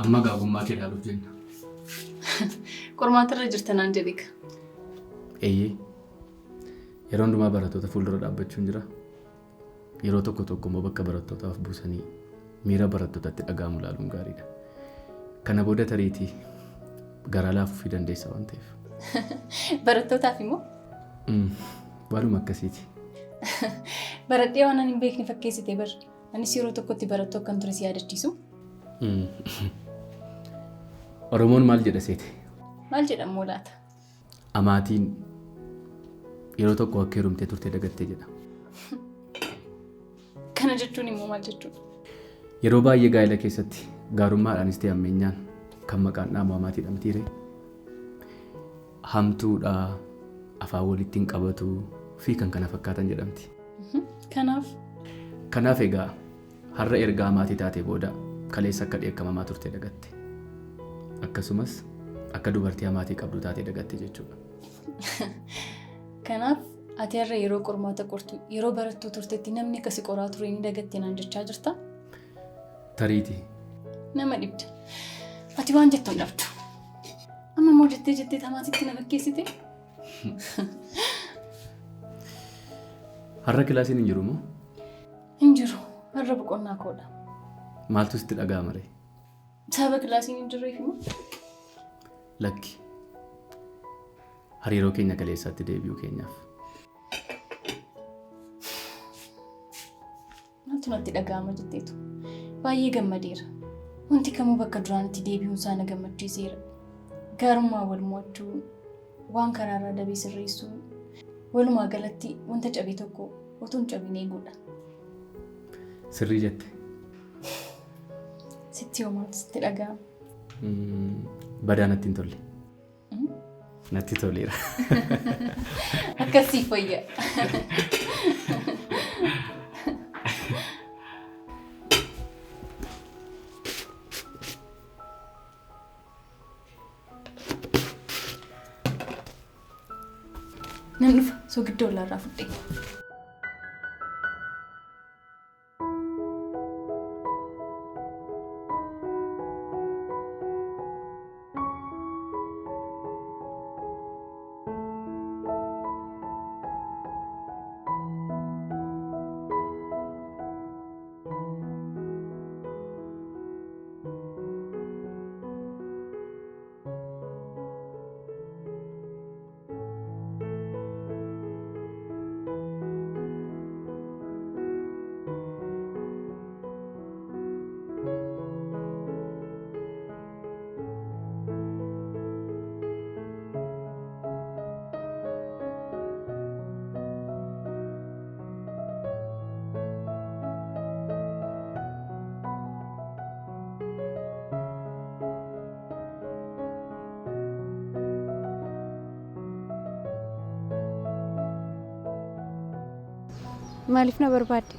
Amma gaagummaa kee ilaaluuf jenna. Qormaata irra jirta naan jedhika. Eeyyee. Yeroo hundumaa barattoota fuuldura dhaabbachuun jira. Yeroo tokko tokko immoo bakka barattootaaf buusanii miira barattootatti dhaga'amu ilaaluun gaariidha. Kana booda tariitii garaa laafuufii dandeessa waan ta'eef. Barattootaaf immoo? Waanuma akkasiiti. Baradhee waan ani hin beekne fakkeessite bar. Anis yeroo tokkotti barattuu akkan ture si yaadachiisu. Oromoon maal jedha seete? Maal jedhamu laata? Amaatiin yeroo tokko akka heerumtee turte dagattee jedha. Kana jechuun immoo maal jechuudha? Yeroo baay'ee gaa'ela keessatti gaarummaadhaanis ta'e ammeenyaan kan maqaan dhaamu amaatiidha mitiiree. Hamtuudha, afaan walitti hin qabatu fi kan kana fakkaatan jedhamti. Kanaaf? Kanaaf egaa har'a erga amaatii taatee booda kaleessa akka dheekkamamaa turte dagatte. Akkasumas akka dubartii amaatii qabdu taatee dagatte jechuudha. Kanaaf ati har'a yeroo qormaata qortu yeroo barattuu turtetti namni akkasi qoraa ture ni dagatte naan jechaa jirta? Tariitii. Nama dhibda. Ati waan jettu hin dhabdu. Amma immoo jettee jettee tamaatitti na fakkeessite? Har'a kilaasiin hin jiru moo? Hin jiru. Har'a boqonnaa koodha. Maaltu sitti dhaga'ama ree? Sababa kilaasiin hin jirreef immoo? Lakki. Hariiroo keenya kaleessaatti deebi'uu keenyaaf. Maaltu natti dhaga'ama jetteetu? Baay'ee gammadeera. Wanti kamuu bakka duraanitti deebi'uun isaa na gammachiiseera. Gaarummaa wal mo'achuu, waan karaarraa dabee sirreessuu, walumaa galatti wanta cabe tokko otoo hin cabin eeguudha. Sirrii jette. Sitti hoo maaltu sitti dhaga'ama? Badaa natti hin tolle. Natti toleera. Akkasii fayya. Nan dhufa soogidda ollaarraa fudhee. Maaliif na barbaadde?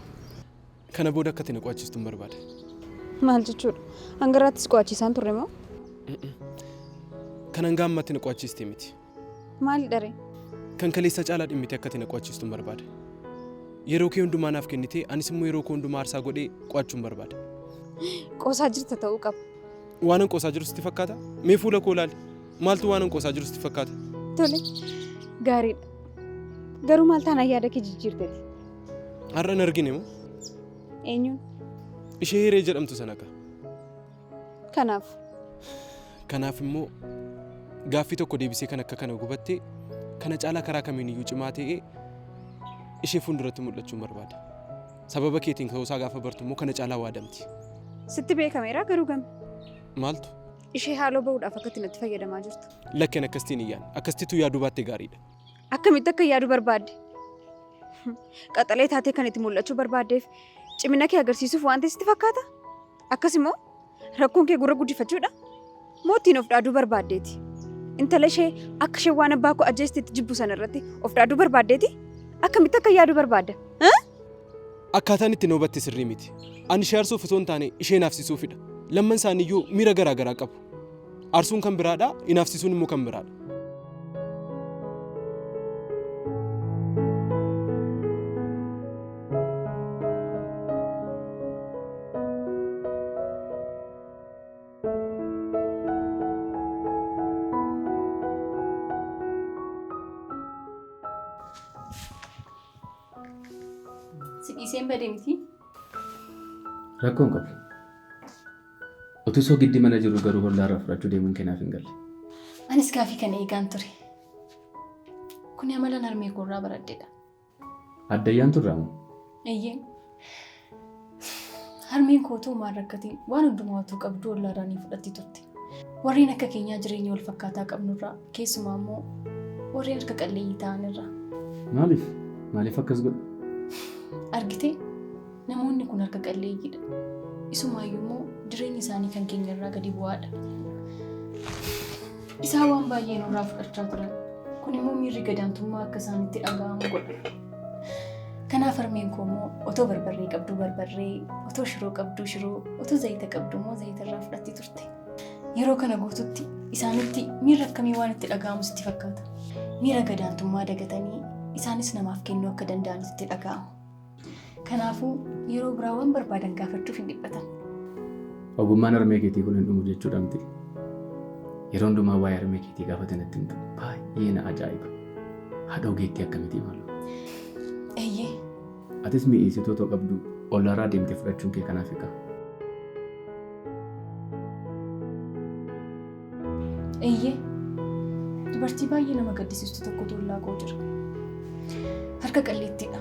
Kana booda akka ati na qo'achiistu hin barbaada. Maal jechuudha? Hanga irraattis qo'achiisaan turre moo? Kan hanga ammaatti na qo'achiiste miti. Maali dharee? Kan kaleessa caalaa dhimmite akka ati na qo'achiistu hin barbaada. Yeroo kee hundumaa naaf kennitee anis immoo yeroo koo hundumaa aarsaa godhee qo'achuu hin barbaada. Qoosaa jirta ta'uu qaba. Waanan qoosaa jiru sitti fakkaata? Mee fuula koo ilaali. Maaltu waanan qoosaa jiru sitti fakkaata? Tole, gaariidha. Garuu maal taanaan yaada kee jijjiirteti? Har'a hin argine moo? Eenyuun? Ishee Hiree jedhamtu sana ka. Kanaaf? Kanaaf immoo gaaffii tokko deebisee kan akka kana gubatte kana caalaa karaa kamiin iyyuu cimaa ta'ee ishee fuulduratti mul'achuun barbaada. Sababa keetiin ta'uusaa gaafa bartu immoo kana caalaa waadamti. Sitti beekameera garuu gami? Maaltu? Ishee haaloo ba'uudhaaf akkatti natti fayyadamaa jirtu. Lakki ani akkasitti hin yaadne. Akkasittitu yaaduu baatte gaariidha. Akkamitti akka yaaduu barbaadde? Qaxalee taatee kan itti mul'achuu barbaaddeef cimina kee agarsiisuuf waan ta'e sitti fakkaata? Akkas immoo rakkoon kee gurra guddifachuudha? Moo ittiin of dhaaduu barbaaddeeti? Intala ishee akka isheen waan abbaa koo ajjeestetti jibbu sana irratti of dhaaduu barbaaddeeti? Akkamitti akka yaaduu barbaadda? Akkaataan itti na hubatte sirrii miti. Ani ishee aarsuuf osoo hin taane ishee hinaafsisuufidha. Lamman isaaniiyyuu miira garaa garaa qabu. Aarsuun kan biraadha, hinaafsisuun immoo kan biraadha. Dhiiseen badee miti? Rakkoon qabu. Utuu soogiddi mana jiru garuu hollaarraa fudhachuu deemuun keenyaaf hin galle. Anis gaafii kana eegaan ture. Kuni amala harmee koorraa baradheedha. Addayyaan turraamu? Eeyyee. Harmeen koo otoo maal rakkatiin waan hundumaa utuu qabdu hollaarraa ni fudhatti turte. Warreen akka keenyaa jireenya wal fakkaataa qabnurraa keessumaa immoo warreen harka qalleeyyii ta'anirraa. Maaliif? Maaliif akkas godhu? Argitee namoonni kun harka qalleeyyiidha. Isumaayyuu immoo jireenyi isaanii kan keenyarraa gadi bu'aadha. Isaan waan baay'ee nurraa fudhachaa turan. Kun immoo miirri gadaantummaa akka isaanitti dhaga'amu godha. Kanaaf harmeen koo immoo otoo barbarree qabduu barbarree, otoo shiroo qabduu shiroo, otoo zayita qabduu immoo zayita irraa fudhatti turte. Yeroo kana guututti isaanitti miirri akkamii waan itti dhaga'amu sitti fakkaata? Miira gadaantummaa dagatanii isaanis namaaf kennuu akka danda'anitti dhaga'ama. Kanaafuu yeroo biraa waan barbaadan gaafachuuf hin dhiphatan. Ogummaan harmee keetii kun hin dhumu jechuudha miti. Yeroo hundumaa waa'ee harmee keetii gaafatan itti himtu baay'ee na ajaa'iba. Haadha ogeettii akkamitii maaloo? Eeyyee. Atis mi'eessituu otoo qabdu ollaarraa deemtee fudhachuun kee kanaaf egaa. Eeyyee. Dubartii baay'ee nama gaddisiistu tokkotu ollaa koo jira. Harka qalleettiidha.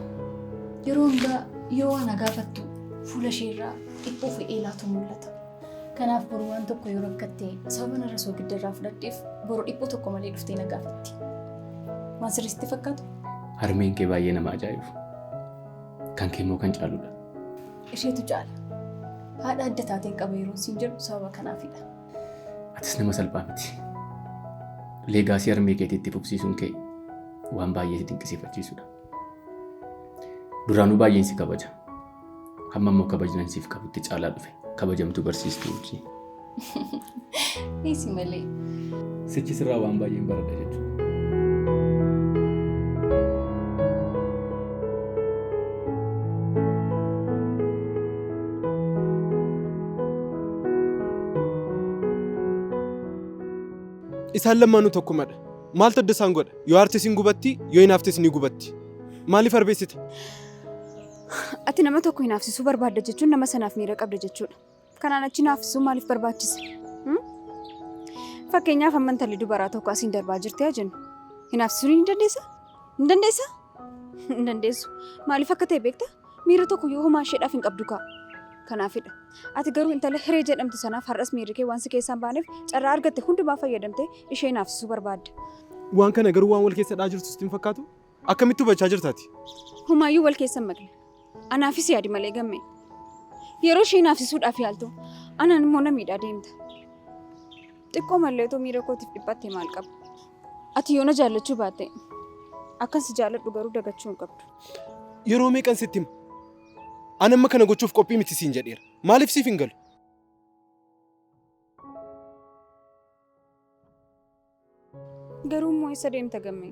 Yeroo hundaa yoo waan gaafattu fuula isheerraa dhiphuu fi eelaatu mul'ata. Kanaaf boru waan tokko yoo rakkatte sababa narra soogidda irraa fudhadheef boru dhiphuu tokko malee dhuftee na gaafatti. Waan sirriitti fakkaatu? Harmeen kee baay'ee nama ajaa'ibu. Kan kee immoo kan caaludha. Isheetu caala. Haadha adda taateen qaba yeroo siin jedhu sababa kanaafidha. Atis nama salphaa miti. Legacy harmee keetiitti fufsiisuun kee waan baay'ee si dinqisiifachiisudha. Duraanuu baay'een si kabaja. Hamma immoo kabajnan siif qabutti caalaa dhufe. Kabajamtuu barsiistuu ibsi. Dhiisi malee. Sichi sirraa waan baay'een baradha jechuudha. Isaan lamaanuu tokkumadha. Maaltu adda isaan godha? Yoo aartes hin gubatti, yoo hinaaftes ni gubatti. Maaliif arbeessita? Ati nama tokko hinaafsisuu barbaadda jechuun nama sanaaf miira qabda jechuudha. Kanaan achi hinaafsisuu maaliif barbaachisa? Fakkeenyaaf amma intalli dubaraa tokko asiin darbaa jirti haa jennu. Hinaafsisuu ni dandeessaa? Hin dandeessaa? Hin dandeessu. Maaliif akka ta'e beektaa? Miira tokko yoo homaa isheedhaaf hin qabdu ka'a. Kanaafidha. Ati garuu intala Hiree jedhamtu sanaaf har'as miirri kee waan si keessaan baaneef carraa argatte hundumaa fayyadamtee ishee hinaafsisuu barbaadda. Waan kana garuu waan wal keessa dhaa jirtu sitti hin fakkaatu? Akkamitti hubachaa jirtaati? Homaayyuu wal keessa hin makne. Anaafis yaadi malee gamme. Yeroo ishee hinaafsisuudhaaf yaaltu anaan immoo na miidhaa deemta. Xiqqoo mallee otoo miira kootiif dhiphattee maal qaba? Ati yoo na jaallachuu baatte akkan si jaalladhu garuu dagachuu hin qabdu. Yeroo meeqan sitti hima? Ani amma kana gochuuf qophii miti siin jedheera. Maaliif siif hin galu? Garuu immoo eessa deemta gamme?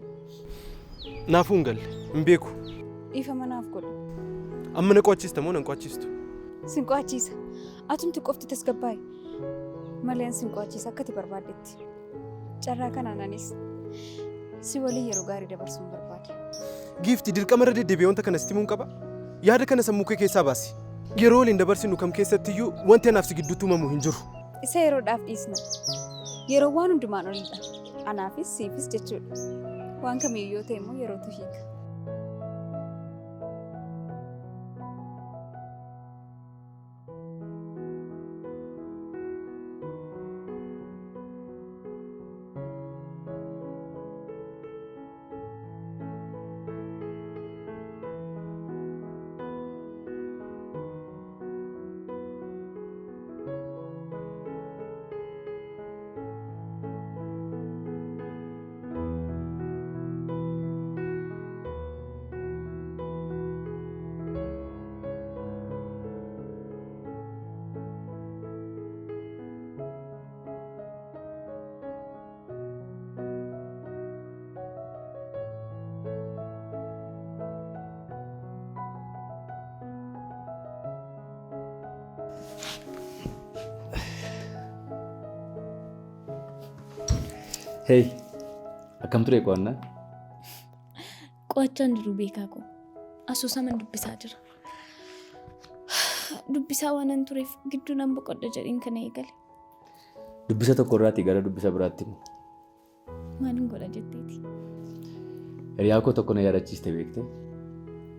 Naafuu hin galle. Hin beeku. Dhiifama naaf godhu. Amma na qo'achiista moo na hin qo'achiistu? Sin qo'achiisa. Atumti qofti tasgabbaa'i. Maleen sin qo'achiisa akka ati barbaaddetti. Carraa kanaan anis si waliin yeroo gaarii dabarsuun barbaada. Giifti dirqama irra deddeebi'ee wanta kana sitti himuun qaba? Yaada kana sammuu kee keessaa baasi. Yeroo waliin dabarsinu kam keessattiyyuu wanti anaaf si gidduutti uumamu hin jiru. Isa yeroodhaaf dhiisna. Yeroo waan hundumaan olidha. Anaafis siifis jechuudha. Waan kamiyyuu yoo ta'e immoo yerootu hiika. Hey, akkam ture qo'annaan? Qo'achaan jiru beekaa koo. Asoosaman dubbisaa jira. Dubbisaa waanan tureef gidduu nan boqodha jedheen kana eegale. Dubbisa tokko irraatii gara dubbisa biraatti immoo. Maalin godha jetteeti? Hiriyaa koo tokko na yaadachiiste beektee?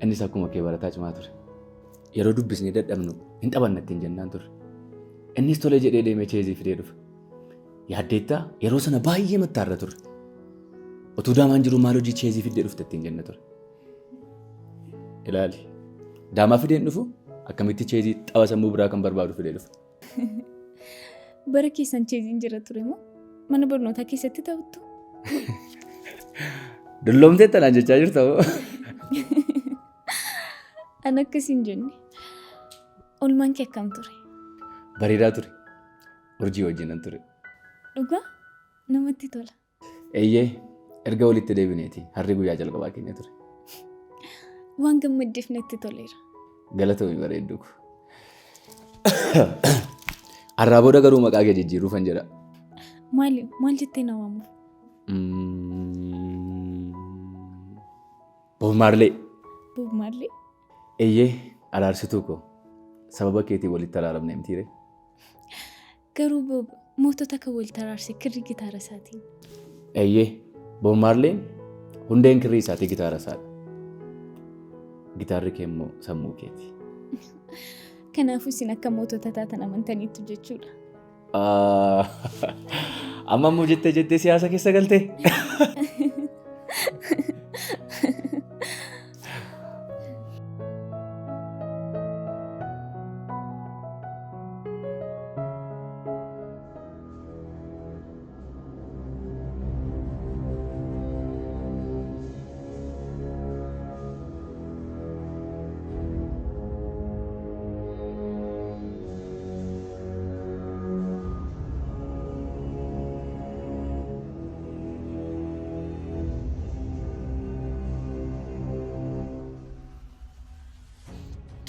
Innis akkuma kee barataa cimaa ture. Yeroo dubbisnee dadhabnu hin taphanna ittiin jennaan turre. Innis tolee jedhee deemee cheezii fidee dhufa. Yaaddeettaa yeroo sana baay'ee mattaarra turre. Utuu daamaan jiru maal hojii cheezii fiddee dhufte ittiin jenna ture. Ilaali. Daamaa fideen dhufu akkamitti cheezii tapha sammuu biraa kan barbaadu fidee dhufa. Bara keessan cheeziin jira ture moo? Mana barnootaa keessatti taphattu? Dulloomtee tanaan jechaa jirta moo? An akkas hin jenne. Oolmaan kee akkam ture? Bareedaa ture. Urjii wajjinan ture. Dhugaa? Namatti tola. Eeyyee erga walitti deebineeti harri guyyaa jalqabaa keenya ture. Waan gammaddeef natti toleera. Galatoomi bareedduu ko. Har'aa booda garuu maqaa kee jijjiiruufan jedha. Maali? Maal jettee na waamuuf? Bob Marley. Bob Marley? Eeyyee araarsituu koo sababa keetiin walitti araaramne mitiire. Garuu Bob mootota kan walitti araarse kirrii gitaara isaatiin. Eeyyee Bob Marley hundeen kirrii isaatii gitaara isaadha. Gitaarri kee immoo sammuu keeti. Kanaafuu isin akka mootota taatan amantaniittu jechuudha. Amma immoo jettee jettee siyaasa keessa galtee?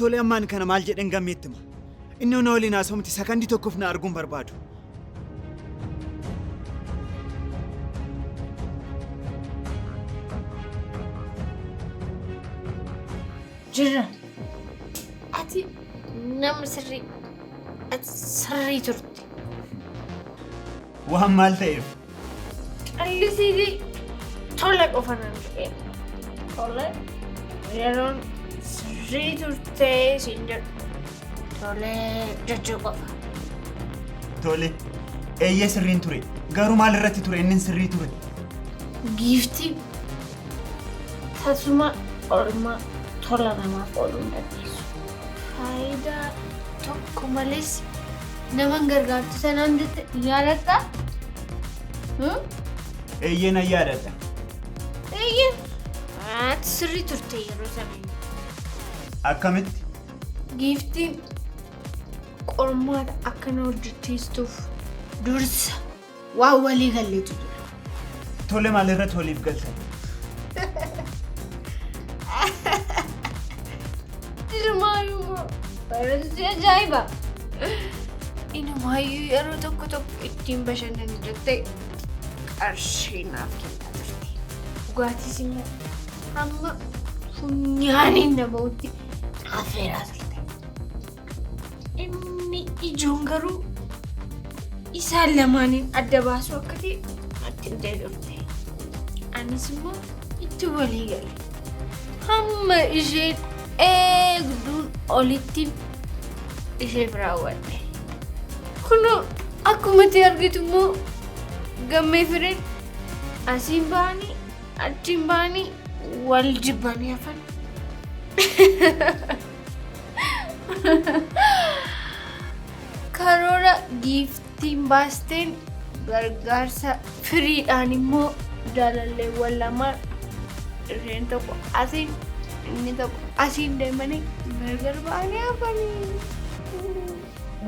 Tole ammaan kana maal jedhan gammeetti hima. Inni na waliin haasa'u miti sakandii tokkoof na arguun barbaadu. Jirra. Ati nama sirrii. Ati sirrii turte. Waan maal ta'eef? Callisiitii tola qofa naan jedheen. Tole yeroon sirrii turtee siin jedhu tolee jechuu qofa. Tole eeyyee sirriin ture. Garuu maal irratti ture inni sirrii ture? Giiftii tasuma oolmaa tola namaaf ooluu hin dandeessu. Faayidaa tokko malees nama hin gargaartu sanaan jette yaadattaa? Eeyyee nan yaadadha. Eeyyee ati sirrii turte yeroo sana. Akkamitti? Giiftiin qormaata akka na hojjechiistuuf dursa waan walii galleetu jira. Tole maal irratti waliif galtan? Dirmaayyuu barumsi ajaa'iba! Inumaayyuu yeroo tokko tokko ittiin bashannanu jettee qarshii naaf kennaa turte. Dhugaatiis immoo hamma funyaaniin na ba'utti affeeraa turte. Inni ijoon garuu isaan lamaaniin adda baasuu akka ta'e natti himtee turte. Anis immoo itti walii gale. Hamma isheen eegduun olitti isheef raawwadhe. Kunoo akkuma itti argitu immoo gammee fireen asiin ba'anii achiin ba'anii wal jibbanii hafan. Karoora giiftiin baasteen gargaarsa firiidhaan immoo jaalalleewwan lamaan isheen tokko asiin inni tokko asiin deemanii gargar ba'anii hafanii.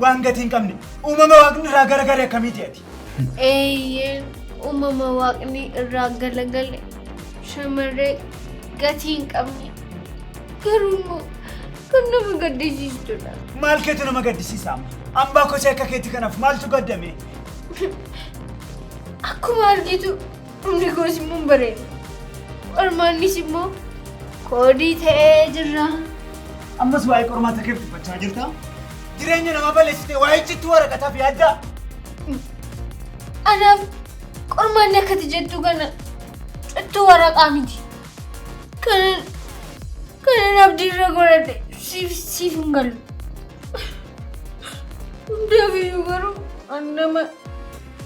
Waan gatii hin qabne uumama waaqni irraa garagale akkamiiti ati? Eeyyeen uumama waaqni irraa galagale shamarree gatii hin qabne garuu immoo kan nama gaddisiistudha. Maal keetu nama gaddisiisa amma? Ambaa kosee akka keetti kanaaf maaltu gaddame? Akkuma argitu dhumni koos immoo hin bareedu. Qormaannis immoo koodii ta'ee jira. Ammas waa'ee qormaata kee dubbachaa jirta? Jireenya namaa balleessitee waa'ee cittuu waraqataaf yaaddaa? Anaaf qormaanni akkati jettu kana cittuu waraqaa miti. Kanan abdiirra godhadhe siif hin galu. Hundaaf iyyuu garuu an nama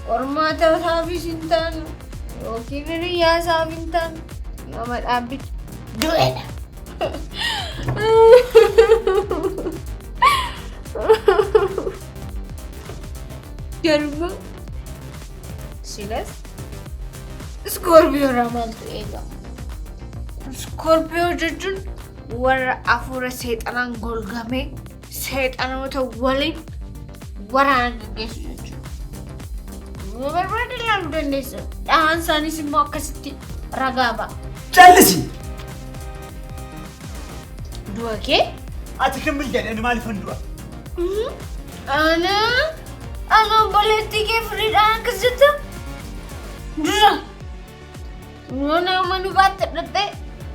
qormaata isaafis hin taanu yookiin hiriyyaa isaaf hin taanu nama dhaabbicha du'edha. Garuu silas Iskoorpiyoo irraa maaltu eegama? Iskoorpiyoo jechuun warra hafuura seexanaan golgamee seexanoota waliin waraana gaggeessu jechuudha. Yoo barbaade ilaaluu dandeessa. Dhahaan isaaniis immoo akkasitti ragaa ba'a. Callisi! Du'a kee? Ati kan bil jedhani maaliifan du'a? Ana ana obboleettii kee firiidhaan akkas jetta? Dura yoo nama nu baatte dhattee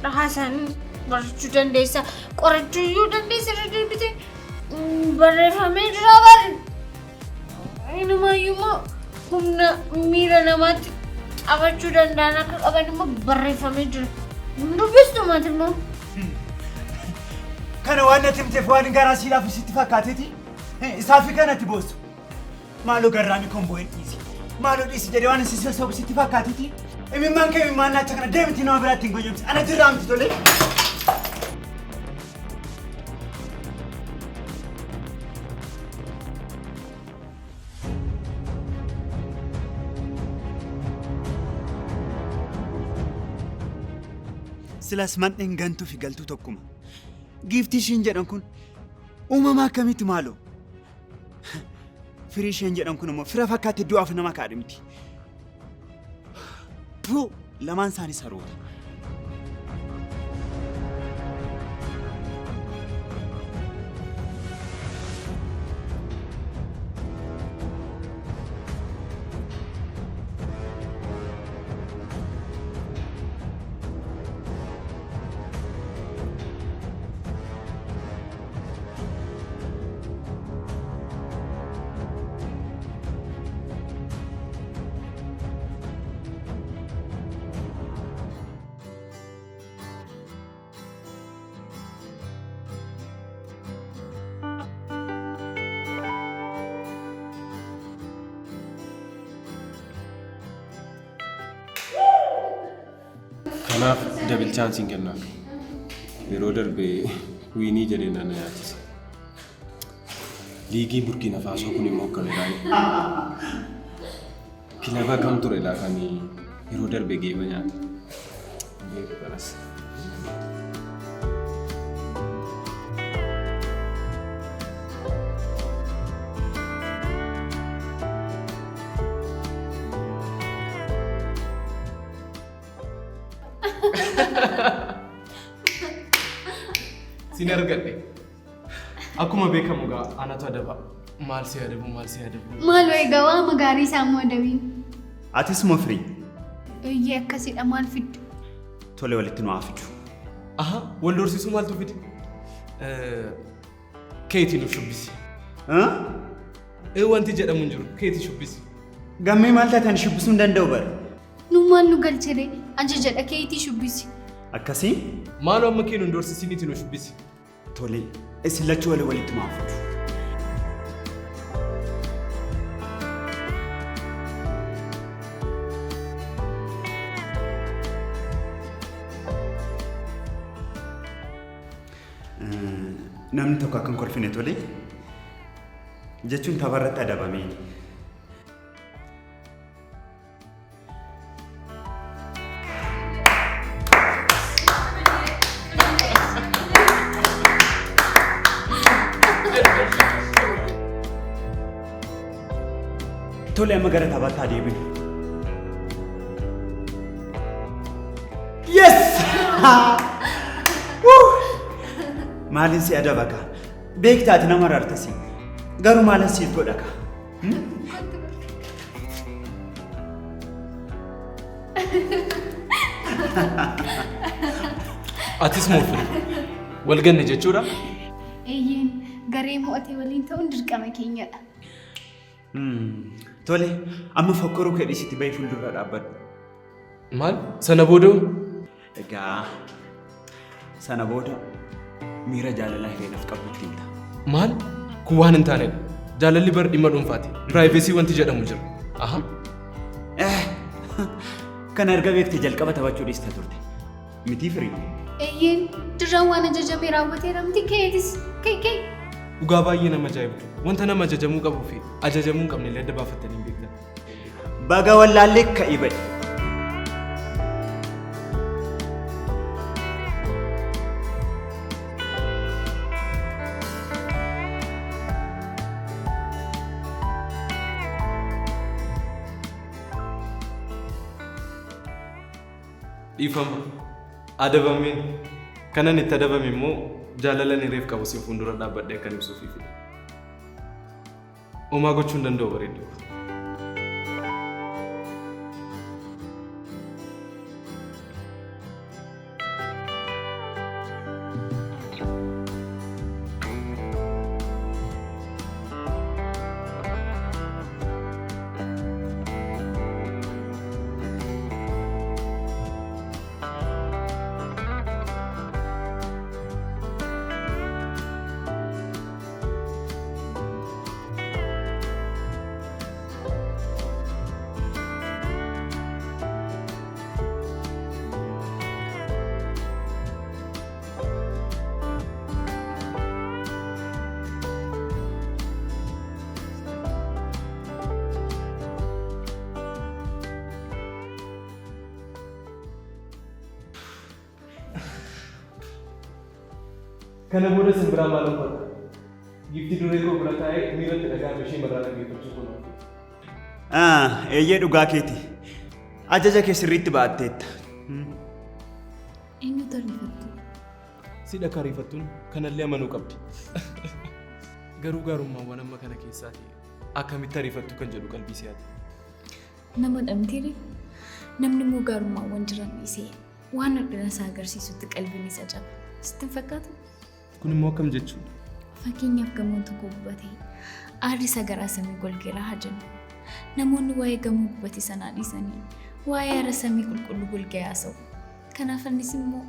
dhahaa isaanii barachuu dandeessa. Qorachuu iyyuu dandeessa irra deebitee barreeffamee jira bari. Inumaayyuu immoo humna miira namaatti taphachuu danda'an akka qaban immoo barreeffamee jira. Dubbistu mati immoo. Kana waan natti himteef waan garaa siidhaaf sitti fakkaateeti. Isaafi kanatti boossu. Maaloo garraamii kon bo'een dhiisi. Maaloo dhiisi jedhee waan si sossobu sitti fakkaateeti. Imimmaan kee imimmaan naacha kana deemti nama biraatti hin goyyomsi. Ana jirraa miti tolee. Silas mandheen gantuu fi galtuu tokkuma. Giiftii ishiin jedhan kun uumama akkamitti maaloo? Firii isheen jedhan kun immoo fira fakkaatti du'aaf nama kaadhimti. Buu lamaan isaanii saroota. Kanaaf double chanceiin kennaaf. Yeroo darbe winii jedhee na nyaachise. Liigii Burkina Faasoo kun immoo akkami baay'ee. Kilaba kam ture laa kan yeroo darbe geeba nyaate? Beeku kanas. Sin argadhe. Akkuma beekamu gaa anatu adaba. Maal si adabu, maal si adabu? Maaloo egaa waama gaarii isaa immoo adabiin. Atis moo firii? Eeyyee, akkasidha, maal fiddu? Tole, walitti nu haa fidu. Aha, wal dorsiisuu maaltu fide? Keetii nu shubbisi. Wanti jedhamu hin jiru. Keetii shubbisi. Gammee, maal taatan? Shubbisuu hin danda'u bara. Nu maal nu galchere? Ajaja keetii shubbisi. Akkasii? Maaloo, amma kee nu hin dorsisiniiti nu shubbisi. Tole, isin lachuu walitti nu haa fidu. Namni tokko akka hin kolfine, tole, jechuun tapharratti adabamee. Tole, amma gara taphaatti haa deebinu. Yes! Woo! Maalin si adaba kaa? Beektaati nama rartasi. Garuu maalin siif godha kaa? Atis moo firii? Wal ganne jechuudha? Garee mo'ate waliin ta'uun dirqama keenyadha. Tole, amma fokkoruu kee dhiisitti bahii fuuldura dhaabbadhu. Maal? Sana booda? Egaa sana booda miira jaalalaa hireenaaf qabdu itti himta. Maal? Kun waan hin taanedha. Jaalalli bar dhimma dhuunfaati. Privacy wanti jedhamu jira. Aha. Kana erga beektee jalqaba taphachuu dhiista turte. Mitii firii? Eeyyeen dirraan waan ajajame raawwateera miti keetis. Ka'e ka'e. Dhugaa baay'ee nama ajaa'ibdu. Wanta nama ajajamuu qabuu fi ajajamuu hin qabne illee adda baafattanii hin beektan. Baga wallaallee ka'ii ba'i. Dhiifama. Adabameen. Kanan itti adabame immoo jaalala hireef qabu sin fuuldura dhaabbadhee akkan ibsuufiifidha. Homaa gochuu hin danda'u bareedduu. Kana booda sin biraa maal uffata? Giiftii duree koo bira taa'ee miira itti dhaga'ame ishee maraa dhaggeeffachuu kun oolu. Eeyyee dhugaa keeti. Ajaja kee sirriitti ba'atteetta. Eenyutu ariifattu? Sidha kariifattuun kanallee amanuu qabdi. Garuu gaarummaawwan amma kana keessaati akkamitti ariifattu kan jedhu qalbii si'aati. Nama dhamtiire namni immoo gaarummaawwan jiran dhiisee waan hir'ina isaa agarsiisutti qalbiin isa caba. Sitti hin fakkaatu? Kun immoo akkam jechuudha? Fakkeenyaaf gamoon tokko gubatee aarri isaa garaa samii golgeera haa jennu. Namoonni waa'ee gamoo gubate sanaa dhiisanii waa'ee aara samii qulqulluu golgee haasa'u. Kanaaf innis immoo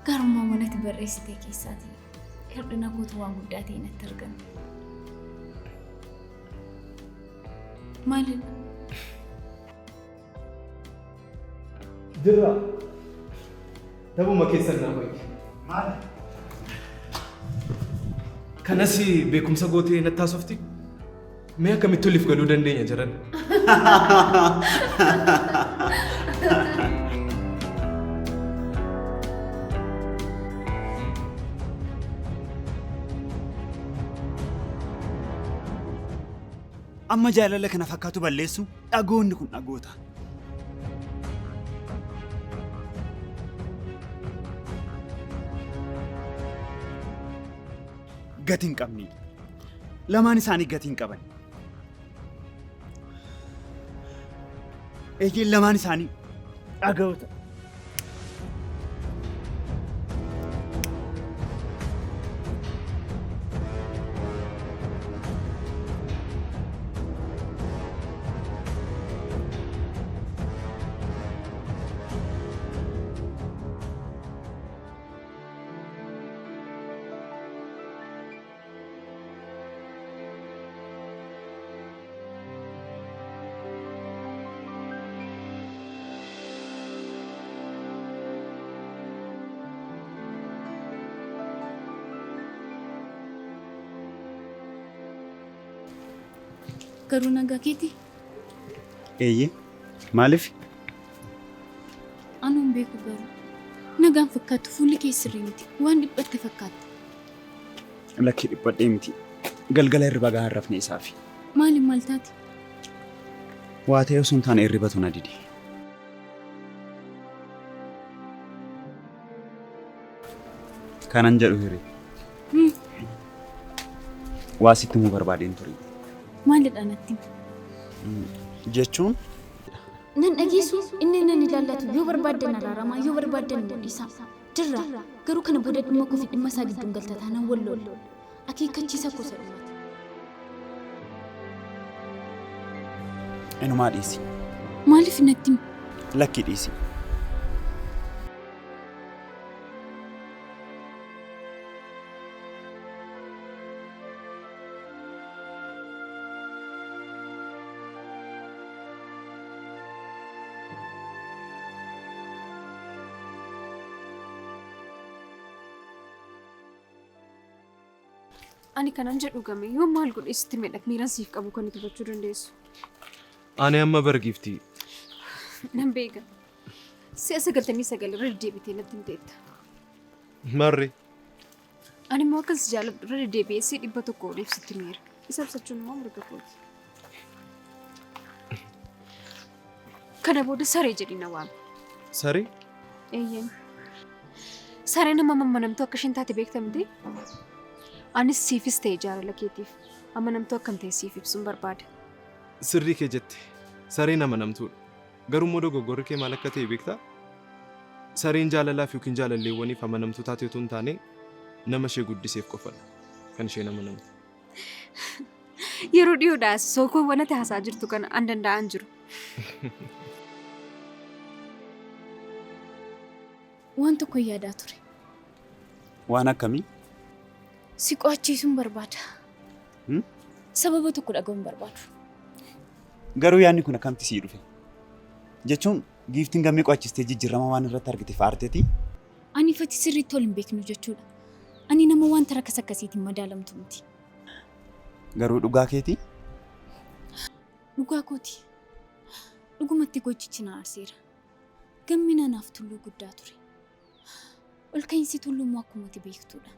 gaarummaawwan ati barreessite keessaati hir'ina kootu waan guddaa ta'e natti argame. Maalidha? Jirra. Taphuma keessan naa wayya. Maal? Kanas beekumsa gootee natti haasofti? Mee akkamitti oliif galuu dandeenya jiran? Amma jaalala kana fakkaatu balleessu dhagoonni kun dhagoota. Gati hin qabni. Lamaan isaanii gati hin qaban. Eeyyeen lamaan isaanii dhaga'oota. Garuu nagaa keeti? Eeyyee. Maaliif? Anuun beeku garuu. Nagaan fakkaattu fuulli kee sirrii miti. Waan dhiphatte fakkaatta. Lakkii dhiphadhee miti. Galgala hirriba gahaa hin rafne isaafi. Maaliif maal taate? Waa ta'ee osoo hin taane hirribatu na dide. Kanan jedhu hiree. Waa sitti himuu barbaadeen ture. Maalidha natti himi? Jechuun Nan dhageessu inni nan ilaallatu yoo barbaaddan araaramaa yoo barbaaddan immoo dhiisaa. Jirra garuu kana booda dhimma koo fi dhimma isaa gidduun galta taanaan wal lolla. Akeekkachiisa gosa dhumaati. Inumaa dhiisi. Maaliif natti himi? Lakki dhiisi. Ani kanan jedhu game yoo maal godhe sitti miidhag miiraan siif qabu kan hubachuu dandeessu. Ani amma bargiifti. Nan beeka. Si'a 99 irra deddeebitee natti himteetta. Marri. Ani immoo akkan si jaalladhu irra deddeebi'ee si'a 100 oliif sitti miira. Isa ibsachuun immoo mirga kooti. Kana booda saree jedhii na waami. Saree? Eeyyeen. Sareen nama mammanamtuu akka isheen taate beekta miti? Anis siifis ta'e jaalala keetiif amanamtuu akkan ta'e siif ibsuun barbaada. Sirrii kee jette. Sareen amanamtuudha. Garuu immoo dogoggorri kee maal akka ta'e beektaa? Sareen jaalalaaf yookiin jaalalleewwaniif amanamtuu taate otoo hin taane nama ishee guddiseef qofadha kan isheen amanamtu. Yeroo dhiyoodhaa as sookoowwan ati haasaa jirtu kana an danda'aan jiru. Waan tokko yaadaa ture. Waan akkamii? Si qo'achiisuun barbaada. Sababa tokko dhaga'uun barbaadu. Garuu yaadni kun akkamitti sii dhufe? Jechuun giiftiin gammee qo'achistee jijjiirama waan irratti argite fa'aarteeti? Ani ifatti sirriitti ol hin beeknu jechuudha. Ani nama wanta rakkas akkasiitiin madaalamtu miti. Garuu dhugaa keetii? Dhugaa kooti. Dhugumatti gochichi na aarseera. Gammina naaf tulluu guddaa ture. Ol ka'iinsi tulluu immoo akkuma ati beektudha.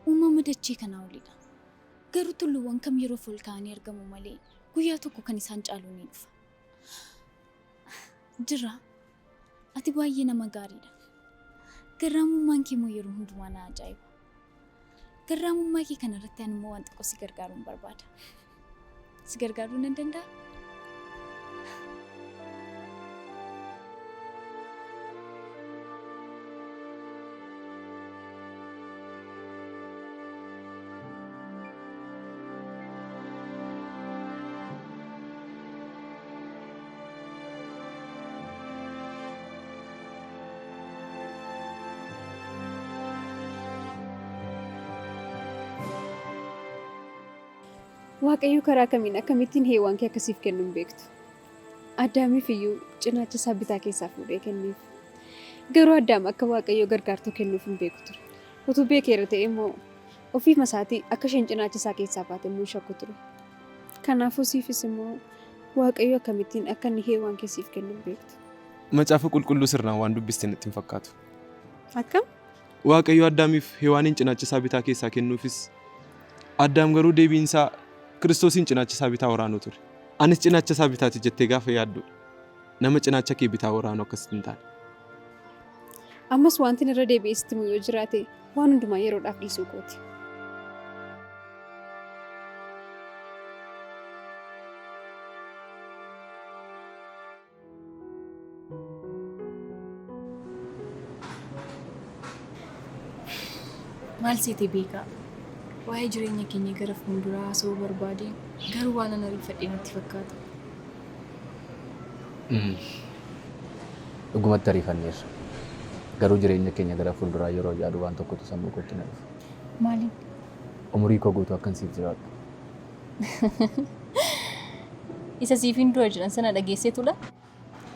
Uumama dachee kanaa olidha. Garuu tulluuwwan kam yeroof ol ka'anii argamu malee guyyaa tokko kan isaan caalu ni dhufa. Jira. Ati baay'ee nama gaariidha. Garraamummaan kee immoo yeroo hundumaa na ajaa'iba. Garraamummaa kee kanarratti ani immoo waan xiqqoo si gargaaruun barbaada. Si gargaaruu nan danda'a? Waaqayyo karaa kamiin akkamittiin heewwan kee akkasiif kennu hin beektu. Addaamiif iyyuu cinaacha isaa bitaa keessaa fuudhee kenneef. Garuu Addaam akka Waaqayyo gargaartuu kennuuf hin beeku ture. Utuu beekeera ta'e immoo ofiima isaatii akka isheen cinaacha isaa keessaa baate immoo hin shakku ture. Kanaafuu siifis immoo Waaqayyo akkamittiin akka inni heewwan kee siif kennu hin beektu. Macaafa qulqulluu sirnaan waan dubbiste natti hin fakkaatu. Akkam? Waaqayyo Addaamiif Hewaaniin cinaacha isaa bitaa keessaa kennuufis Addaam garuu deebiin isaa Kiristoosiin cinaacha isaa bitaa waraanuu ture. Anis cinaacha isaa bitaati jettee gaafa yaaddu nama cinaacha kee bitaa waraanu akkasitti hin taane. Ammas wantin irra deebi'ee sitti himu yoo jiraate waan hundumaa yeroodhaaf dhiisuu kooti. Maal seete beekaa? Waa'ee jireenya keenya gara fuulduraa haasa'uu barbaadeen garuu waanan ariifadhe natti fakkaata. Dhugumatti ariifanneerra. Garuu jireenya keenya gara fuulduraa yeroo yaadu waan tokkotu sammuu kootti na dhufa. Maaliin? Umurii koo guutuu akkan siif jiraadhu. Isa siifin du'a jedhan sana dhageesseetudha?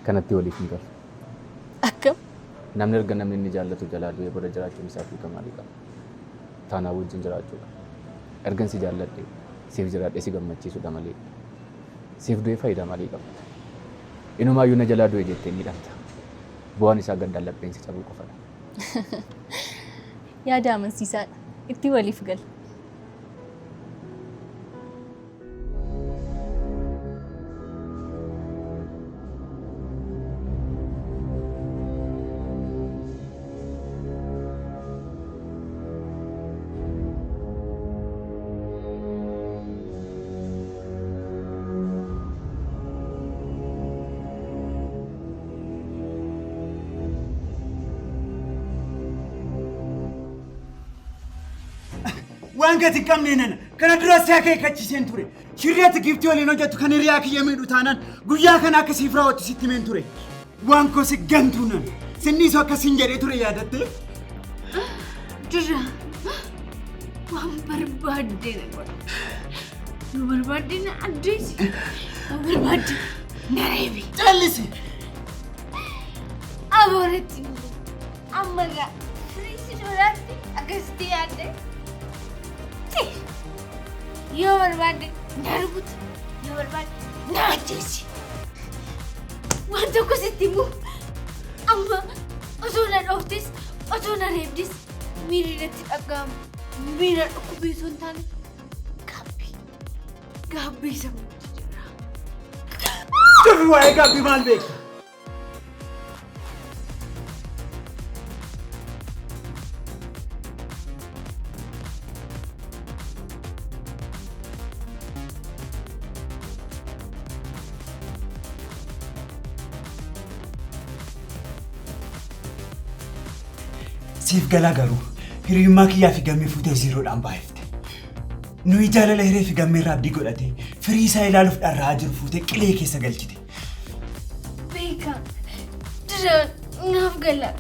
Kanatti waliif hin galu. Akkam? Namni erga namni inni jaallatu jalaa du'ee booda jiraachuun isaaf hiika maalii qaba? Taanaa wajjin jiraachuudha. Ergan si jaalladhe siif jiraadhee si gammachiisuudha malee siif du'ee faayidaa maalii qaba? Inumaayyuu na jalaa du'e jettee miidhamta. Bu'aan isaa gaddaan lapheen si cabuu qofadha. Yaada amansiisaadha. Itti waliif gala. Waan gati hin qabne nana. Kana dura si akeekkachiiseen ture. Shirri ati giiftii waliin hojjettu kan hiriyaa kiyya miidhu taanaan guyyaa kana akka siif raawwattu sitti himeen ture. Waan koo si gantuu nana. Sinniisu akkasiin jedhee ture yaadattee? Dirra waan barbaadde na godha. Yoo barbaadde na ajjeesi. Yoo barbaadde na reebi. Callisi! Abooretti amma gaa firii si duraatti akkasitti yaadde. Yoo barbaadde na rukuti. Yoo barbaadde na ajjeesi. Waan tokko sitti himu amma osoo na dhooftes osoo na reebdes miirri natti dhaga'amu miira dhukkubbii osoo hin taane gaabbii gaabbii sammuutti jira. Cufi waa'ee gaabbii maal beekta? Siif galaa garuu hiriyummaa kiyyaa fi gammee fuutee ziiroodhaan baay'ifte. Nuyi jaalala hiree fi gammee irraa abdii godhatee firii isaa ilaaluuf dharra'aa jiru fuutee qilee keessa galchite. Beekaa dura naaf gala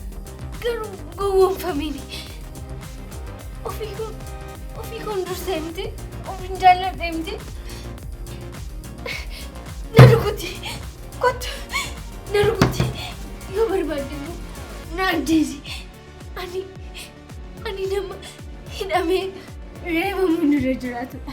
garuu gowwoomfamini. Ofii koo ofii koon dursee miti ofiin jaalladhee miti. Na rukuti kottu na rukuti yoo barbaadde immoo na ajjeesi. Ani ani nama hidhamee reebamuun irra jiraatudha.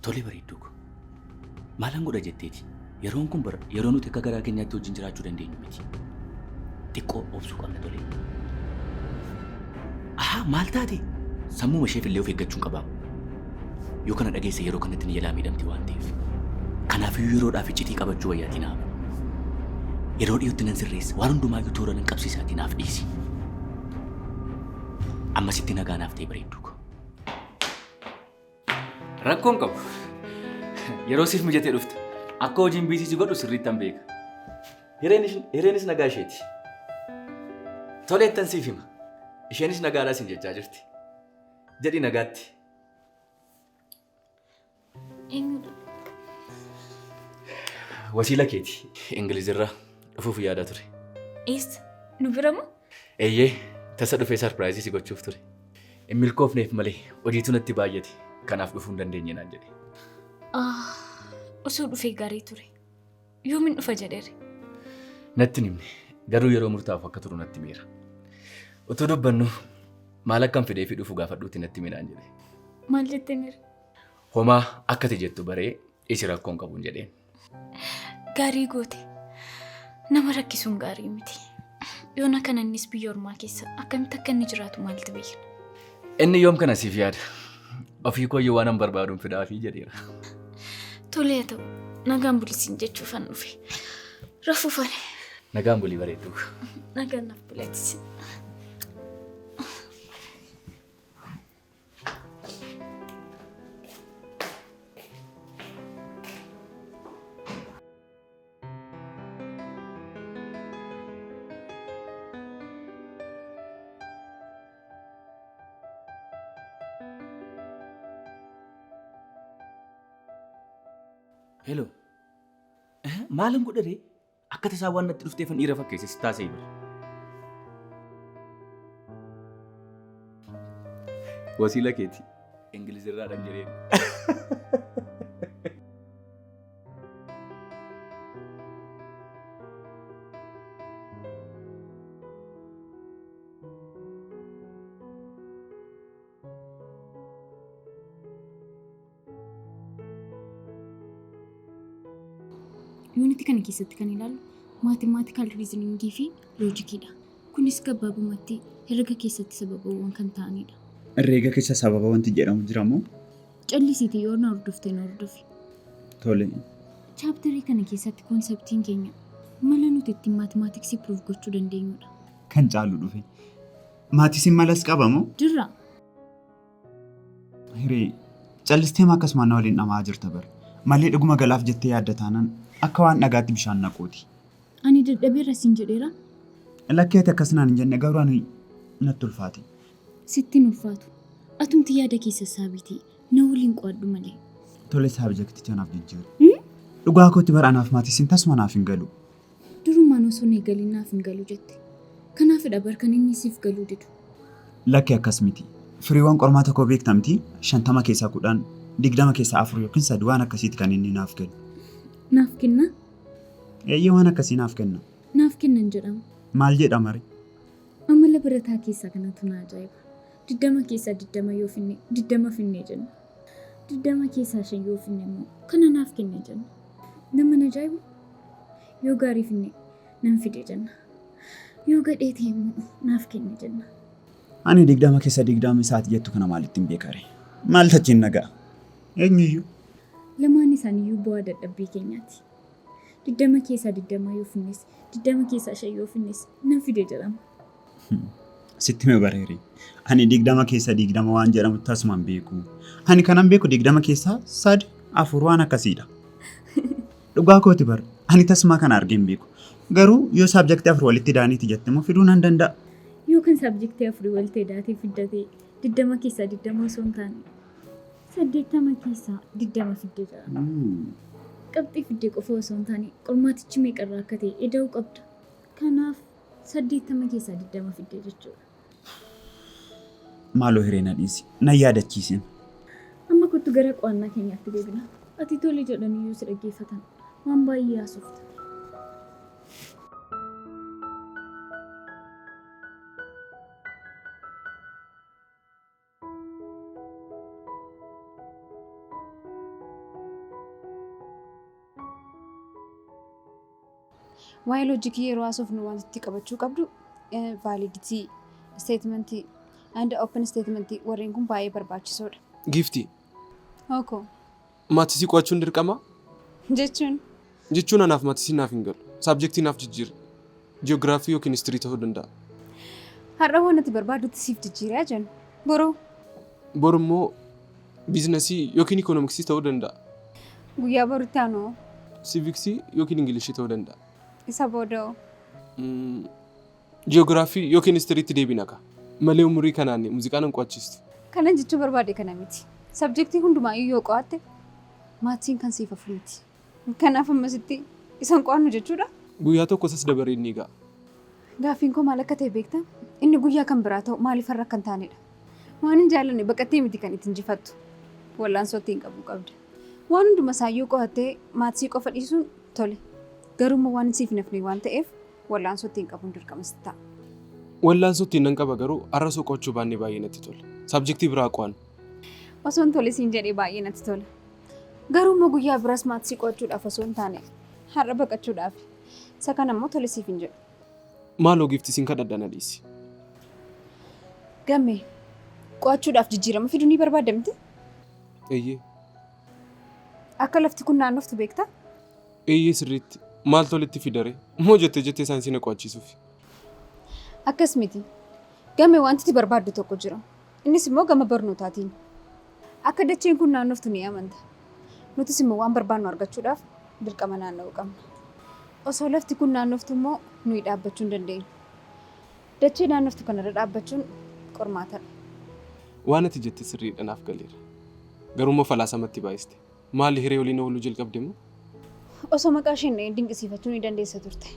Tole bareedduu ko. Maalan godha jetteeti? Yeroon kun bara yeroo nuti akka garaa keenyaatti wajjin jiraachuu dandeenyu miti. Xiqqoo obsuu qabna tole. Ahaa maal taate? Sammuma isheef illee of eeggachuun qabaam. Yoo kana dhageesse yeroo kanatti ni jalaa miidhamti waan ta'eef. Kanaafiyyuu yeroodhaaf iccitii qabachuu wayyaatii naaf. Yeroo dhiyootti nan sirreessa. Waan hundumaayyuu toora nan qabsiisaatii naaf dhiisi. Ammasitti nagaa naaf ta'e bareedduu ko. Rakkoo hin qabu. Yeroo siif mijatee dhufta. Akka hojiin biisii si godhu sirriittan beeka. Hireenis nagaa isheeti. Toleettan siif hima. Isheenis nagaadhaa siin jechaa jirti. Jedhi nagaatti. Eenyudha? Wasiila keeti. Ingilizirraa dhufuuf yaadaa ture. Eessa? Nu bira moo? Eeyyee, tasa dhufee sarpiraayizii si gochuuf ture. Hin milkoofneef malee hojiitu natti baay'ate. Kanaaf dhufuu hin dandeenye naan jedhe. Ah, osoo dhufee gaarii ture. Yoomin dhufa jedheere? Natti hin himne. Garuu yeroo murtaa'uuf akka turu natti himeera. Utuu dubbannu maal akkan fideefii dhufu gaafadhuuti natti himi naan jedhe. Maal jetteen ree? Homaa akka ati jettu baree isi rakkoo hin qabuun jedheen. Gaarii goote. Nama rakkisuun gaarii miti. Yoona kana innis biyya ormaa keessa akkamitti akka inni jiraatu maaltu beekna. Inni yoom kana siif yaada? Ofii kooyyuu waanan barbaaduun fidaafii jedheera. Tole haa ta'u. Nagaan buli siin jechuufan dhufe. Rafuufan. Nagaan bulii bareedduu. Nagaan naaf buli atis. Hello. Maalin godha ree? Akka tasaa waan natti dhufteefan dhiira fakkeesse si taasee bara. Wasiila keeti. Ingilizirraadhaan jedheen. Yuunitii kana keessatti kan ilaallu mathematical reasoningii fi loojikiidha. Kunis gabaabumatti herrega keessatti sababawwan kan ta'anidha. Herreega keessa sababa wanti jedhamu jira moo? Callisiitii yoo na hordofte na hordofi. Tole. Chaaptarii kana keessatti koonseptiin keenya mala nuti ittiin maatimaatiksii proof gochuu dandeenyudha. Kan caalu dhufe. Maatisiin malas qaba moo? Jirra. Hiree callistee akkasumaan na waliin dhamaa jirta bara. Malee dhuguma galaaf jettee yaadda taanaan akka waan dhagaatti bishaan naquuti. Ani dadhabeera siin jedheera. Lakkee ati akkas naan hin jenne garuu ani natti ulfaate. Sitti hin ulfaatu. Atumti yaada keessa saabitii na waliin qo'adhu malee. Tole saabjekticha naaf jijjiiru. Dhugaa kootti bara anaaf maatisiin tasuma naaf hin galu. Durumaan osoo hin eegalin naaf hin galu jette. Kanaafidha bar kan inni siif galuu didu. Lakkee akkas miti. Firiiwwan qormaata koo beekta miti 50 keessaa 10, 20 keessaa 4 yookiin 3 waan akkasiiti kan inni naaf kennu. Naaf kennaa? Eeyyee waan akkasii naaf kenna. Naaf kennan jedhama. Maal jedhama ree? Amala barataa keessaa kanatu na ajaa'iba. 20 keessaa 20 yoo finne 20 finne jenna. 20 keessaa 5 yoo finne immoo kana naaf kenne jenna. Nama na ajaa'ibu yoo gaarii finne nan fide jenna. Yoo gadhee ta'e immoo naaf kenne jenna. Ani 20 keessa 20 isaati jettu kana maalittin beeka ree? Maal tachiin na ga'a? Eenyuyyuu. Lamaan isaaniiyyuu bu'aa dadhabbii keenyaati. 20 keessaa 20 yoo finnes, 20 keessaa 5 yoo finnes nan fide jedhama. Sitti hime bareere. Ani 20 keessaa 20 waan jedhamu tasuma hin beeku. Ani kanan beeku 20 keessaa 3, 4 waan akkasiidha. Dhugaa kooti bar. Ani tasumaa kana argee hin beeku. Garuu yoo saabjektii 4 walitti daaniiti jette immoo fiduu nan danda'a. Yoo kan saabjektii afurii walitti edaatee fidda ta'e 20 keessaa 20 osoo hin taane 80 keessaa 20 fidde jedhama. Qabxii fidde qofa osoo hin taane qormaatichi meeqarraa akka ta'e eda'uu qabda. Kanaaf 80 keessaa 20 fidde jechuudha. Maaloo hiree na dhiisi. Nan yaadachiisin. Amma kottu gara qo'annaa keenyaatti deebina. Ati tole jedhaniyyuu si dhaggeeffatan. Waan baay'ee haasofta. Waa'ee loojikii yeroo haasofnu wanti itti qabachuu qabdu validity statementii and open statementii warreen kun baay'ee barbaachisoodha. Giiftii, Hookoo maatisii qo'achuun dirqama? Jechuun? Jechuun anaaf maatisiin naaf hin galu. Saabjektii naaf jijjiiri. Ji'oogiraafii yookiin histirii ta'uu danda'a. Har'a waan ati barbaaddutti siif jijjiiree jennu. Boroo? Bor immoo biizinasii yookiin ikoonomiksii ta'uu danda'a. Guyyaa borutti aanu hoo? Siiviksii yookiin Ingilishii ta'uu danda'a. Isa booda hoo? Ji'oogiraafii yookiin histiriitti deebina kaa. Malee umurii kanaan muuziqaa nan qo'achiistu. Kanan jechuu barbaade kana miti. Sabjektii hundumaayyuu yoo qo'atte maatsiin kan siif hafu miti. Kanaaf ammasitti isa hin qo'annu jechuudha? Guyyaa tokko isas dabareen ni ga'a. Gaaffiin koo maal akka ta'e beektaa? Inni guyyaa kan biraa ta'u maaliif har'a akka hin taanedha. Waan hin jaallanne baqattee miti kan itti injifattu. Wal'aansoo ittiin qabuu qabda. Waan hunduma isaayyuu qo'attee maatsii qofa dhiisuun tole. Garuu immoo waan siif hin hafne waan ta'eef wal'aansoo ittiin qabuun dirqama sitti ta'a. Wal'aansoo ittiin nan qaba garuu har'a osoo qo'achuu baannee baay'ee natti tola. Saabjektii biraa qo'anna. Osoon tole siin jedhee baay'ee natti tola. Garuu immoo guyyaa biraas maatsii qo'achuudhaaf osoo hin taane har'a baqachuudhaafi. Isa kana immoo tole siif hin jedhu. Maaloo giifti sin kadhadha na dhiisi. Gammee, qo'achuudhaaf jijjiirama fiduu ni barbaadda miti? Eeyyee. Akka lafti kun naannoftu beektaa? Eeyyee sirriitti. Maaltu walitti fidare? Moo jettee jettee saayinsii na qo'achiisuuf? Akkas miti. Game wanti ati barbaaddu tokko jira. Innis immoo gama barnootaatiin. Akka dacheen kun naannoftu ni amanta. Nutis immoo waan barbaannu argachuudhaaf dirqama naanna'uu qabna. Osoo lafti kun naannoftu immoo nuyi dhaabbachuu hin dandeenyu. Dachee naannoftu kanarra dhaabbachuun qormaatadha. Waan ati jette sirriidha naaf galeera. Garuu immoo falaasamatti baay'iste. Maali hiree waliin ooluu jalqabde moo? Osoo maqaa ishee hin dhahin dinqisiifachuu ni dandeessa turte.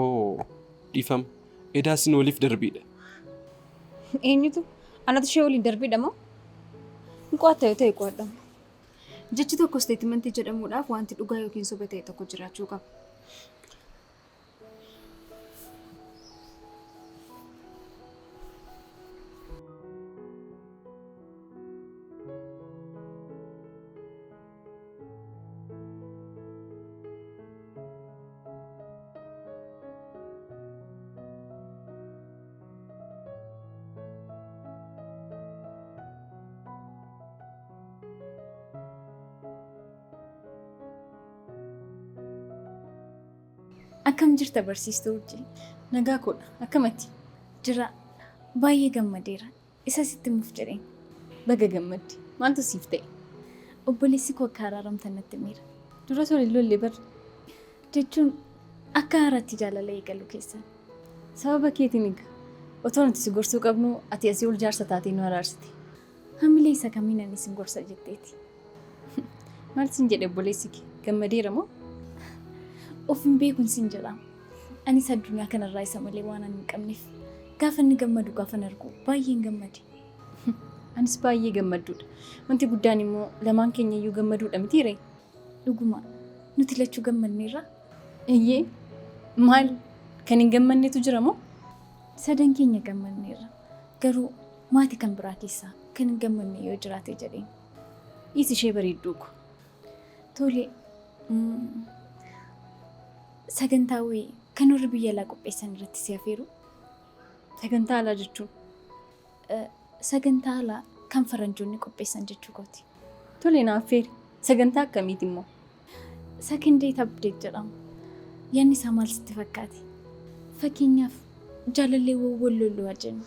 Oo dhiifama. Edaa isin waliif darbiidha. Eenyutu? Anatu ishee waliin darbiidha moo? Hin qo'atta yoo ta'e qo'adhu amma. Jechi tokko isteetimentii jedhamuudhaaf wanti dhugaa yookiin soba ta'e tokko jiraachuu qaba. Akkam jirta barsiistuu Urjii? Nagaa koodha. Akkam ati? Jira. Baay'ee gammadeera. Isa sitti himuuf jedheen. Baga gammadde. Maaltu siif ta'e? Obboleessi koo akka araaramtan natti himeera. Duras wal hin lolle bar. Jechuun akka haaraatti jaalala eegaluu keessan. Sababa keetiin egaa. Otoo nuti si gorsuu qabnuu ati asii ol jaarsa taatee nu araarsite. Hamilee isa kamiin ani isin gorsa jetteeti. Maal siin jedhe obboleessi kee? Gammadeera moo? Of hin beekun siin jedha. Anis addunyaa kanarraa isa malee waanan hin qabneef gaafa inni gammadu gaafan argu baay'een gammade. Anis baay'ee gammadduudha. Wanti guddaan immoo lamaan keenya iyyuu gammaduudha mitii ree? Dhuguma nuti lachuu gammadneerra? Eeyyee. Maal kan hin gammannetu jira moo? Sadan keenya gammadneerra. Garuu maati kan biraa keessaa kan hin gammanne yoo jiraate jedheen. Dhiisi ishee bareedduu ko. Tole sagantaa wayii kan warri biyya alaa qopheessan irratti si afeeruu? Sagantaa alaa jechuun? Sagantaa alaa kan faranjoonni qopheessan jechuu kooti. Tole na affeeri. Sagantaa akkamiiti immoo? Second date update jedhama. Yaadni isaa maal sitti fakkaate? Fakkeenyaaf jaalalleewwan wal lollu haa jennu.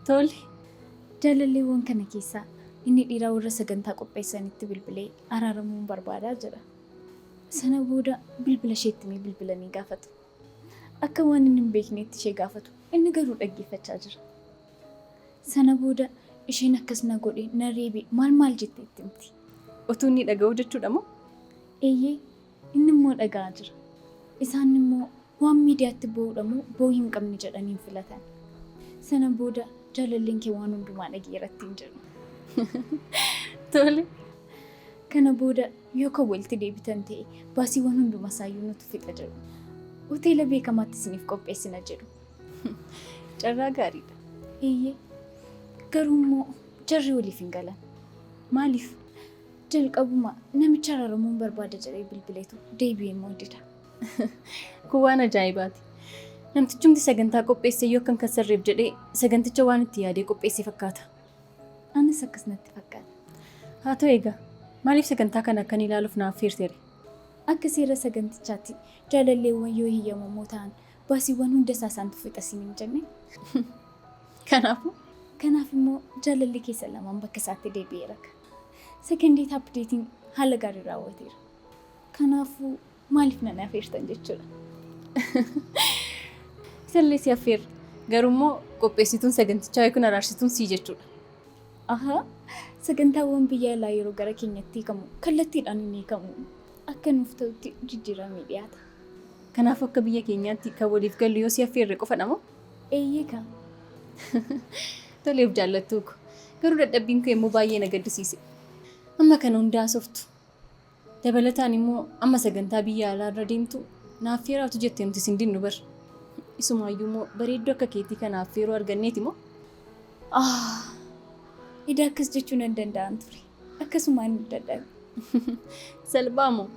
Tole. Jaalalleewwan kana keessaa inni dhiiraa warra sagantaa qopheessanitti bilbilee araaramuun barbaada jedha. Sana booda bilbila isheetti himee bilbilanii gaafatu. Akka waan inni hin beekneetti ishee gaafatu. Inni garuu dhaggeeffachaa jira. Sana booda isheen akkas na godhe, na reebe, maal maal jettee itti himti. Utuu inni dhaga'uu jechuudha moo? Eeyyee, inni immoo dhaga'aa jira. Isaan immoo waan miidiyaatti boo'udha moo boo'uu hin qabne jedhanii hin filatan. Sana booda jaalalleen kee waan hundumaa dhaga'eera ittiin jedhu. Tole. Kana booda yoo kan walitti deebitan ta'e baasiiwwan hunduma isaayyuu nutu fixa jedhu. Hoteela beekamaatti isiniif qopheessina jedhu. Carraa gaariidha. Eeyyee. Garuu immoo jarri waliif hin galan. Maaliif? Jalqabuma namicha araaramuun barbaada jedhee bilbiletu deebi'ee immoo dida. Kun waan ajaa'ibaati. Namtichumti sagantaa qopheesse iyyuu akka hin kassarreef jedhee saganticha waan itti yaadee qopheesse fakkaata. Anis akkas natti fakkaata. Haa ta'u egaa, maaliif sagantaa kana akkan ilaaluuf na affeertere? Akka seera sagantichaatti jaalalleewwan yoo heyyamamoo ta'an baasiiwwan hunda isaa isaantu fixa siin hin jennee? Kanaafuu? Kanaaf immoo jaalalli keessan lamaan bakka isaatti deebi'eera. Second date updating haala gaariin raawwateera. Kanaafuu maaliif nan afeertan jechuudha. Isallee si affeerra. Garuu immoo qopheessituun sagantichaa yookiin araarsituun sii jechuudha. Ahaa, sagantaawwan biyya alaa yeroo gara keenyatti hiikamu kallattiidhaan hin hiikamu. Akka nuuf ta'utti jijjiiramee dhiyaata. Kanaafuu akka biyya keenyaatti kan waliif gallu yoo si affeerre qofadha moo? Eeyyee kaa. Tole of jaallattuu ko. Garuu dadhabbiin kee immoo baay'ee na gaddisiise. Amma kana hunda haasoftu. Dabalataan immoo amma sagantaa biyya alaa irra deemtu na affeeraa utuu jettee nuti sin dinnu bar. Isumaayyuu immoo bareedduu akka keetii kana affeeruu arganneeti moo? Ah! Edaa akkas jechuu nan danda'an ture. Akkasumaan dadhabe. Salphaa moo?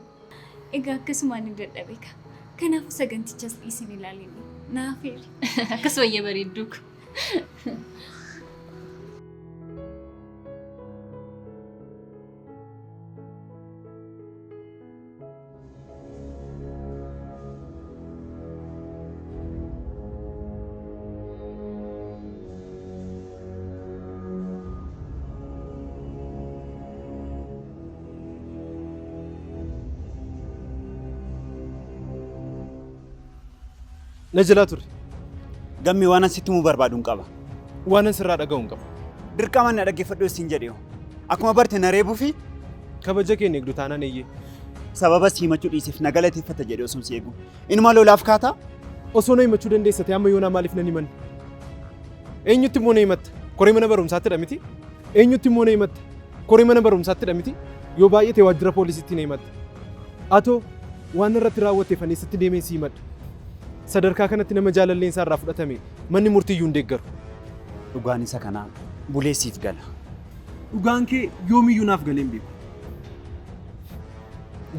Egaa akkasumaan hin dadhabe kaa. Kanaafuu sagantichas dhiisi hin ilaalini. Na afeeri. Akkas wayya bareedduu ko. Na jalaa turre. Gammee waan sitti himuu barbaadu hin qaba. Waanan sirraa dhaga'u hin qabu. Dirqama na dhaggeeffadhu siin jedhe. Akkuma barte na reebuu fi Kabaja kee hin eegdu taanaan eeyyee. Sababa si himachuu dhiiseef na galateeffata jedhee osoon si eegu. Inuma lolaaf kaataa? Osoo na himachuu dandeessa ta'e amma yoonaa maaliif nan himanne? Eenyutti immoo na himatta? Koree mana barumsaattidha miti? Eenyutti immoo na himatta? Koree mana barumsaattidha miti? Yoo baay'ate waajjira poolisiitti na himatta. Atoo waan irratti raawwatteef ani eessatti deemeen si himadha? Sadarkaa kanatti nama jaalalleen isaa irraa fudhatame manni murtii iyyuu hin deeggaru. Dhugaan isa kanaa bulee siif gala. Dhugaan kee yoomiyyuu naaf galee hin beeku.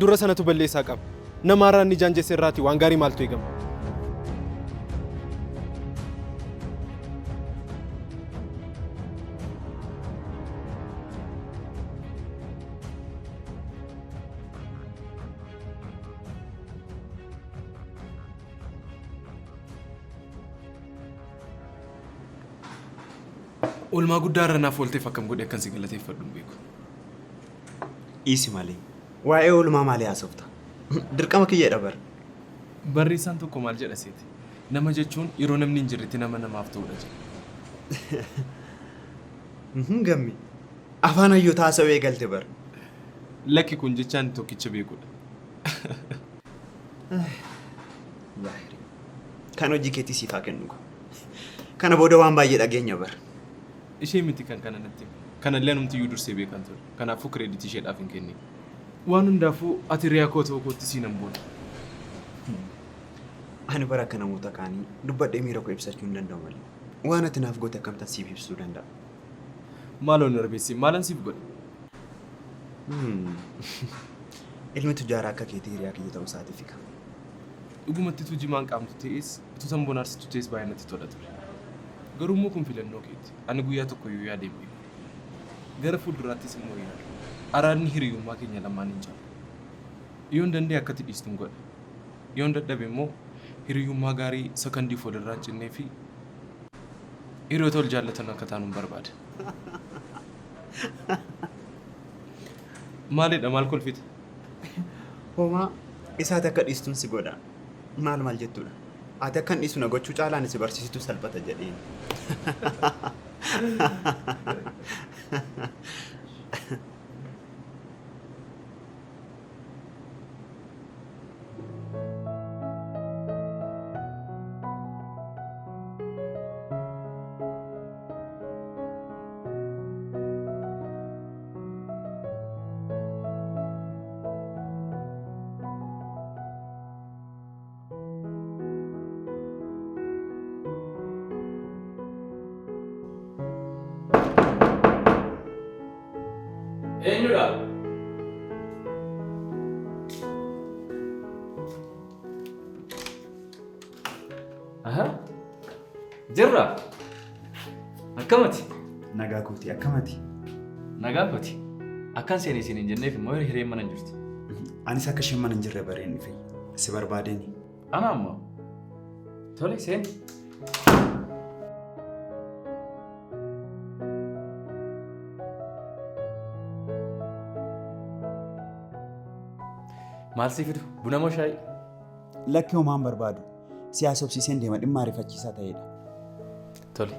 Dura sanatu balleessaa qaba. Nama har'a inni jaanjesse irraatii waan gaarii maaltu eegama? Oolmaa guddaa irra naaf oolteef akkam godhee akkan si galateeffadhu hin beeku. Dhiisi malee. Waa'ee oolmaa maalii haasofta? Dirqama kiyyadha bar. Barreessaan tokko maal jedha seete? Nama jechuun yeroo namni hin jirretti nama namaaf ta'udha jedha. Gamme. Afaan hayyoota haasa'uu eegalte bar. Lakki kun jecha ani tokkicha beekudha. Zaahirii. Kan hojii keetii siif haa kennu. Kana booda waan baay'ee dhageenya bar. Ishee miti kan kana natti hime. Kanallee anumtiyyuu dursee beekan ture. Kanaafuu kireeditii isheedhaaf hin kennin. Waan hundaafuu ati hiriyaa koo ta'uu kootti siinan boona. Ani bara akka namoota kaanii dubbadhee miira koo ibsachuu hin danda'u malee. Waan ati naaf goote akkamittan siif ibsuu danda'a? Maaloo hin arbeessin. Maalan siif godhe? Ilmi tujaaraa akka keetii hiriyaa kiyya ta'uu isaatiifi kaa. Dhugumatti utuu jimaan qaamtu ta'ees, utuu tamboo na aarsitu ta'ees baay'ee natti tola ture. Garuu immoo kun filannoo keeti. Ani guyyaa tokko iyyuu yaadee hin beeku. Gara fuulduraattis immoo hin yaadu. Araadni hiriyummaa keenya lamaan hin caalu. Yoon danda'e akka ati dhiistun godha. Yoon dadhabe immoo hiriyummaa gaarii sakandiif walirraa hin cinnee fi hiriyoota wal jaallatan akka taanun barbaada. Maalidha maal kolfita? Homaa isaati akka dhiistun si godha. Maal maal jettuudha? Ati akkan dhiisu na gochuu caalaa ani si barsiisutu salphata jedheen. Eenyudha? Aha. Jirra. Akkamati? Nagaa kooti akkamati? Nagaa kooti. Akkan seene isin hin jenneef immoo hireen mana hin jirtu. Anis akka isheen mana hin jirre bareen dhufe. Si barbaadeen. Ana ammoo. Tole seen. Maal sii fidu? Buna moo shaayii? Lakki homaa hin barbaadu. Si haasofsiiseen deema dhimma ariifachiisaa ta'edha. Tole.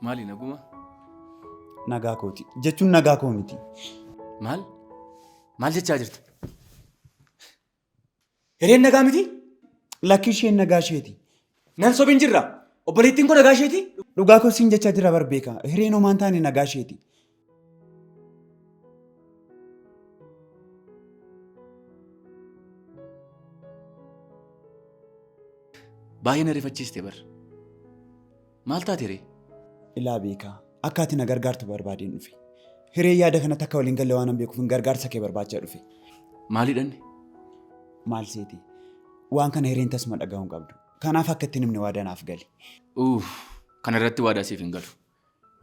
Maali naguma? Nagaa kooti. Jechuun nagaa koo miti. Maal? Maal jechaa jirta? Hireen nagaa miti? Lakki isheen nagaa isheeti. Nan sobin jirra. Obboleettiin koo nagaa isheeti? Dhugaa koo siin jechaa jira bar beeka. Hireen homaa hin taane nagaa isheeti. Baay'ee na rifachiiste bar. Maal taate ree? Ilaa beekaa, akka ati na gargaartu barbaadeen dhufe. Hiree yaada kanatti akka waliin galle waanan beekuufin gargaarsa kee barbaacha dhufe. Maalidha inni? Maal seete? Waan kana hireen tasuma dhaga'uu hin qabdu. Kanaaf akka itti hin himne waadaa naaf gali. Uuff! Kana irratti waadaa siif hin galu.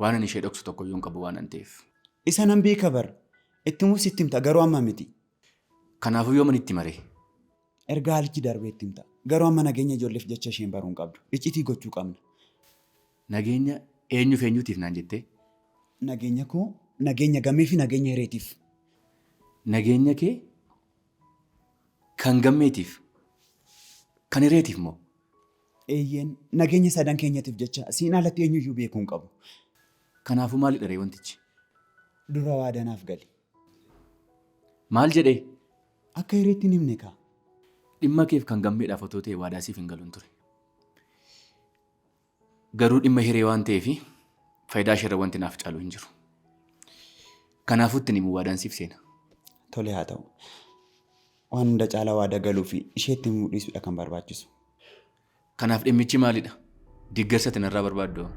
Waanan ishee dhoksu tokkoyyuu hin qabu waanan ta'eef. Isa nan beeka bar. Itti himuuf sitti himta garuu amma miti. Kanaafuu yooman itti hima ree? Erga haalichi darbee itti himta. Garuu amma nageenya ijoolleef jecha isheen baruu hin qabdu. Iccitii gochuu qabna. Nageenya eenyuuf eenyuutiif naan jettee? Nageenya koo, nageenya Gammee fi nageenya Hireetiif. Nageenya kee kan Gammeetiif kan Hireetiif moo? Eeyyeen, nageenya sadan keenyatiif jecha siin alatti eenyuyyuu beekuu hin qabu. Kanaafuu maalidha ree wantichi? Dura waadanaaf gali. Maal jedhee? Akka Hireetti hin himne kaa. Dhimma keef kan Gammeedhaaf otoo ta'e waadaa siif hin galuun ture. Garuu dhimma Hiree waan ta'eef faayidaa isheerra wanti naaf caalu hin jiru. Kanaafuu ittiin himuu waadaan siif seena. Tole haa ta'u. Waan hunda caalaa waada galuu fi isheetti himuu dhiisuudha kan barbaachisu. Kanaaf dhimmichi maalidha? Deeggarsa ati narraa barbaaddu hoo?